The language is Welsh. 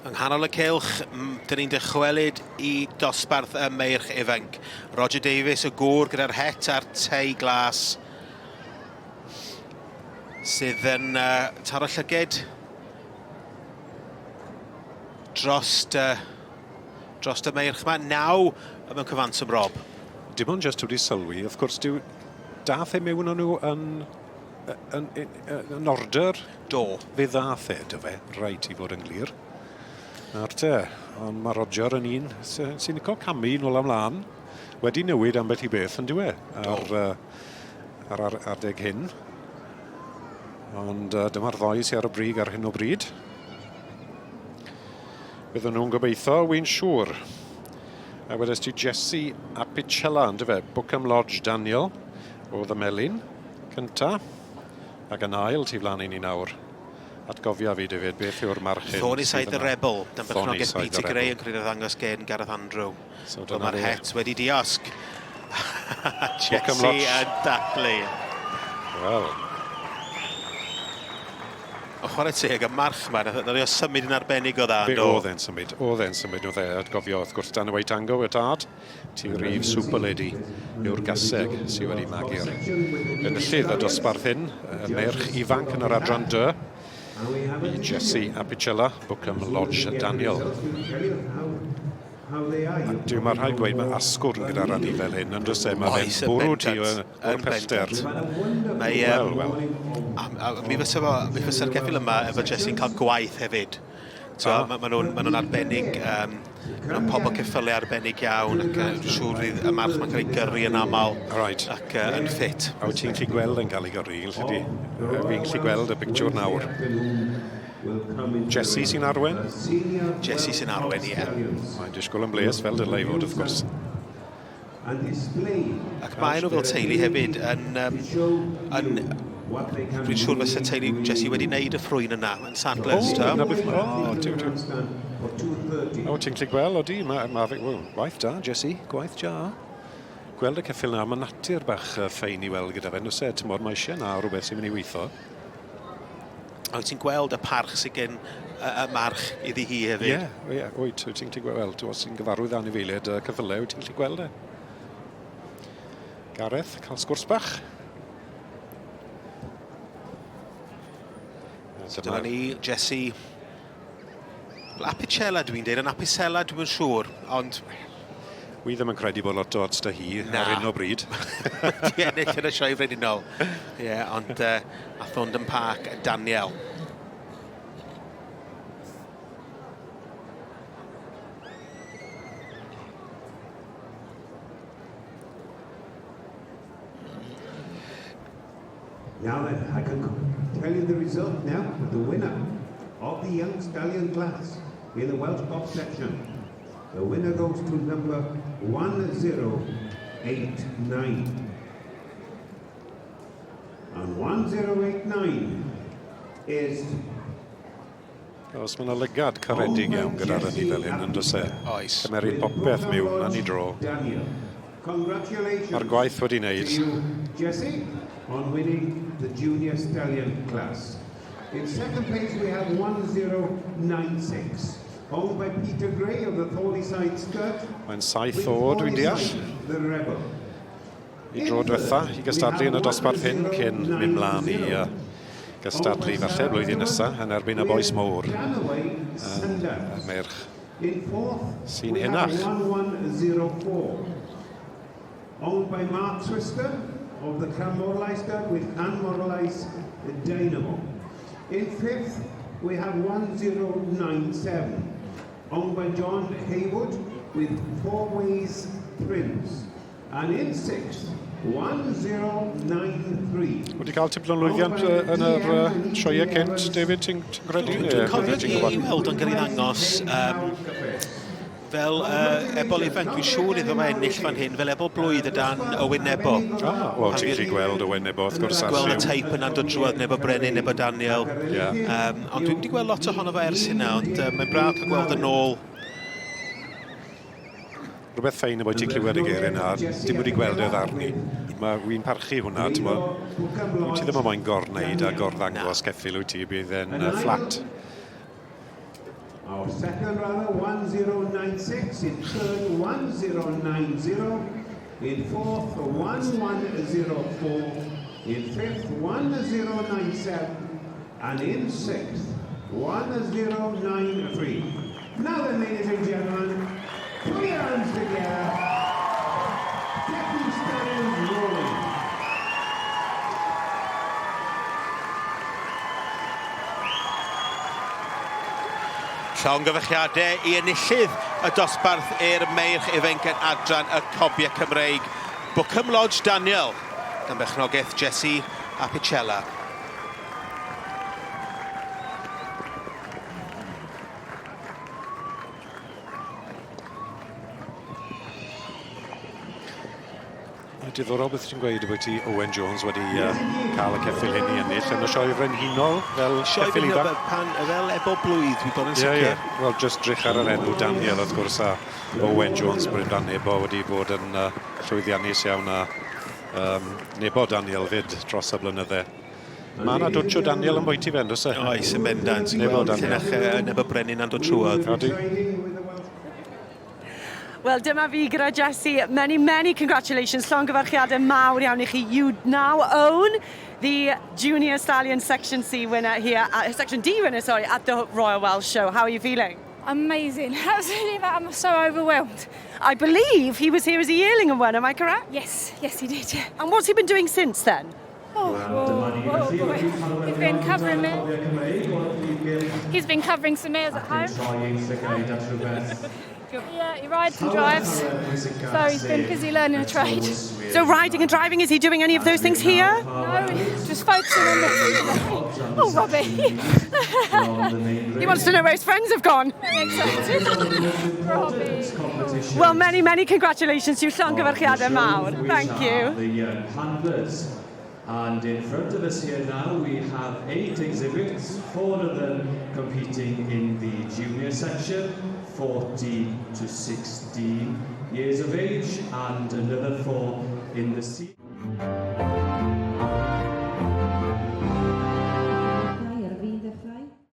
Yng nghanol y cylch, dyn ni'n dychwelyd i dosbarth y meirch ifanc. Roger Davies, y gŵr gyda'r het a'r tei glas, sydd yn uh, taro llyged drost, uh, drost y meirch yma. Naw mewn cyfanswm, Rob. Dim ond jyst wedi sylwi, wrth gwrs, dyw dath e mewn o'n nhw yn yn, yn, yn order? Do. Fe ddath e, dy fe, rhaid i fod yn glir. Nawr te, ond mae Roger yn un sy'n sy licio camu nôl a mlaen. Wedi newid ambell i beth yn dyw e ar, uh, ar, ar adeg hyn. Ond uh, dyma'r ddoi sy'n ar y brig ar hyn o bryd. Bydden nhw'n gobeithio, wy'n siŵr. A wedes ti Jesse Apicella, yn dyfe? Bookham Lodge Daniel oedd y melyn cynta. Ac yn ail tu flaen i ni nawr. Atgofia fi, David, beth yw'r march hyn? Thornyside the Rebel, dan berchnogaeth Peter Gray yn cael ei ddangos gen Gareth Andrew. So dyna Mae'r het wedi diosg. Jesse yn dathlu. Wel. O chwarae teg, y march yma, nath o symud yn arbennig o dda. Fe oedd e'n symud, oedd e'n symud, oedd e, atgofio wrth gwrs Dan Away Tango y tad. Ti rif Super Lady yw'r gaseg sydd wedi magu'r enillydd y dosbarth hyn, y merch ifanc yn yr adran D, i Jessie Apicella, Bookham Lodge Daniel. A dyw, mae rhaid gweud, mae asgwrn gyda'r anifail hyn, yn does e? Mae fe'n bwrw ti o'r pellter. Mae, um, wel, wel. A, a, mi fysa fo, mi fysa'r ceffyl yma efo Jesse'n cael gwaith hefyd. So, ah. ma, ma nhw'n ma nhw arbennig, um, ma nhw'n pobl ceffylau arbennig iawn, ac uh, dwi'n siŵr fydd y march mae'n cael ei gyrru yn aml right. ac uh, yn ffit. A wyt ti'n gallu gweld yn cael ei gyrru, yn lle Fi'n gallu gweld y pictiwr nawr. Jesse sy'n arwen? Jesse sy'n arwen, ie. Yeah. Mae'n disgwyl yn bles fel dylai fod, wrth gwrs. Ac maen nhw fel teulu hefyd yn... Um, yn dwi'n siŵr fysa teulu Jesse wedi wneud y ffrwyn yna yn Sadler's. O, na beth... O, diw, diw. O, ti'n gallu gweld, odi, mae, ma, well, gwaith da, Jesse, gwaith da. Gweld y ceffyl na, mae natur bach ffein i weld gyda fe, nos e, tymor, mae eisiau na rhywbeth sy'n mynd i weithio. A wyt ti'n gweld y parch sydd gen y, y march iddi hi hefyd. Ie, yeah, ie, yeah, wyt, wyt ti'n gallu gweld, wel, os ti'n gyfarwydd anifeiliaid y ceffylau, wyt ti'n gallu gweld e. Gareth, cael sgwrs bach. Dyma ni, Jesse. Apicella dwi'n deud, yn Apicella dwi'n yn siŵr, ond... Wi ddim yn credu bod lot o odds da hi Na. ar hyn o bryd. Di ennill yn y sioe frenhinol. Ie, yeah, ond uh, a Thorndon Park, Daniel. Now then, I can tell you the result now with the winner of the Young Stallion class in the Welsh Box section. The winner goes to number 1089. And 1089 is Os mae yna lygad caredig iawn gyda'r ynni fel hyn, yn does e? Oes. Cymeryd popeth miwn yn ei dro. Mae'r gwaith wedi wneud. Jesse on winning the junior stallion class. In second place we have 1096, owned by Peter Gray of the Thorley-side Stud. Mae'n saith o, dwi'n deall. The Rebel. I dro diwetha i gystadlu yn y dosbarth hyn cyn mynd mlaen i uh, gystadlu falle blwyddyn nesaf yn erbyn y boes mowr. Uh, y meirch sy'n henach. Owned by Mark Twister of the Clanmorlais Stud with Clanmorlais Dynamo. In fifth, we have 1097, owned by John Haywood with Four Ways Prince. And in sixth, 1093. Wedi cael tipyn o lwyddiant yn yr uh, sioeau cynt, David, ti'n ti credu? Dwi'n cofio i weld o'n cael ei ddangos um, fel uh, ebol ifanc, dwi'n siŵr iddo fe ennill fan hyn, fel ebol blwydd y dan Owen Nebo. Ah, wel, ti'n gallu gweld Owen Nebo, wrth gwrs, ar Gweld y teip yna'n dod drwodd, Nebo Brenin, Nebo Daniel. Yeah. Um, ond dwi'n wedi gweld lot ohono fe ers hynna, ond uh, mae'n braf cael gweld yn ôl. Rhywbeth ffein am ti'n clywed y geiriau yna, dim wedi gweld e ddarni. Mae wy'n parchu hwnna, ti'n bod. Wyt ti ddim yn moyn gorwneud a gorddangos ceffyl wyt ti, bydd e'n uh, fflat. Our second rather, 1096. In third, 1090. In fourth, 1104. In fifth, 1097. And in sixth, 1093. Now then, ladies and gentlemen, put your hands together. Get these stallions rolling. Llongyfarchiadau i enillydd y dosbarth i'r meirch ifainc yn adran y Cobiau Cymreig, Bookham Lodge Daniel, gan berchnogaeth Jesse Apicella. Diddorol beth ti'n gweud bod ti Owen Jones wedi uh, cael y ceffyl hyn i ennill yn y sioe frenhinol fel Sioe ceffyl ifanc. Pan, fel ebo blwydd, dwi'n bod yn sicr. Ie, ie. Wel, just drych ar yr enw Daniel, wrth gwrs, a Owen Jones, Brendan Nebo wedi bod yn uh, llwyddiannus iawn a um, Nebo Daniel fyd dros y blynydde. Mae yna dwtsh o Daniel yn bwyty fe, does e? Oes, yn bendant. Nebo Daniel. Llinach Nebo Brenin yn dod trwodd. Odi. Wel, dyma fi gyda Jesse. Many, many congratulations. Llongyfarchiadau mawr iawn i chi. You now own the Junior Stallion Section C winner here, Section D winner, sorry, at the Royal Welsh Show. How are you feeling? Amazing. Absolutely, I'm so overwhelmed. I believe he was here as a yearling and won, am I correct? Yes, yes he did. Yeah. And what's he been doing since then? Oh, whoa, whoa, boy. He's been covering me. He's been covering some mares at home. Yeah, he rides and drives, so he's been busy learning a trade. So riding and driving, is he doing any of those things here? No, just focusing on this. Oh, Robbie. He wants to know where his friends have gone. Very excited. Robbie. Well, many, many congratulations to you, Llongyfarchiadau mawr. Thank you. The handlers. And in front of us here now we have 8 exhibits, 4 of them competing in the junior section, 14 to 16 years of age, and another 4 in the senior.